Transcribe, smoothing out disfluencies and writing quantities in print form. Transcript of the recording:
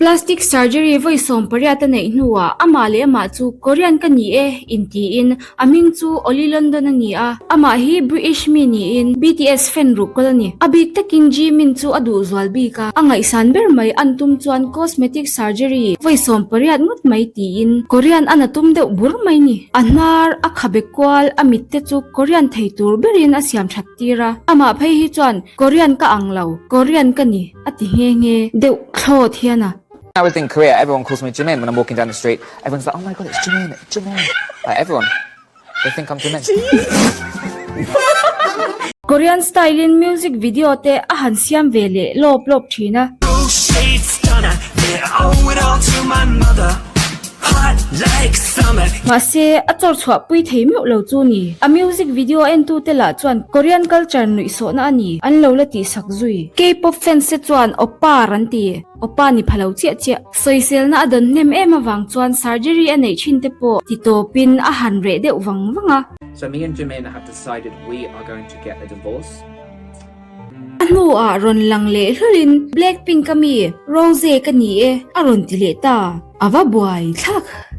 Plastic surgery vawi 18 a neih hnuah amah leh amah chu Korean ka ni e intiin a hming chu Oli London a ni a, amah hi British mi niin BTS fan ruhkawl a ni. A bik takin Jimin chu a duh zual bik a, a ngaihsan ber mai an tum chuan cosmetic surgery vawi 18 ngawt mai tiin Korean a na tum deuh bur mai ni. A hnar, a khabe kual, a mit te chu Korean thei tur berin a siam that tir a, amah phei hi chuan Korean ka ang lo, Korean ka ni a ti nghe nghe deuh thlawt hian a. I was in Korea, everyone calls me Jimin when I'm walking down the street. Everyone's like, oh my god, it's Jimin, Jimin. Like everyone, they think I'm Jimin. Korean style in music video te a han siam ve leh lawp lawp thin a. Mahse, a chawr chhuah pui thei meuh lo chu ni. A music video entute lah chuan Korean culture nuihsawhna a ni an lo la tihsak zui. K-pop fans te chuan Oppa an ti. Oppa ni pha lo chiah chiah. Sawiselna a dawn hnem em avang chuan surgery a neih thin te pawh ti tawpin a han reh deuh vang vang a. So me and Jimin have decided we are going to get a divorce. A hnuah rawn lang leh hlawlin Blackpink a mi Rose ka ni e a rawn ti leh ta. A va buai thlak.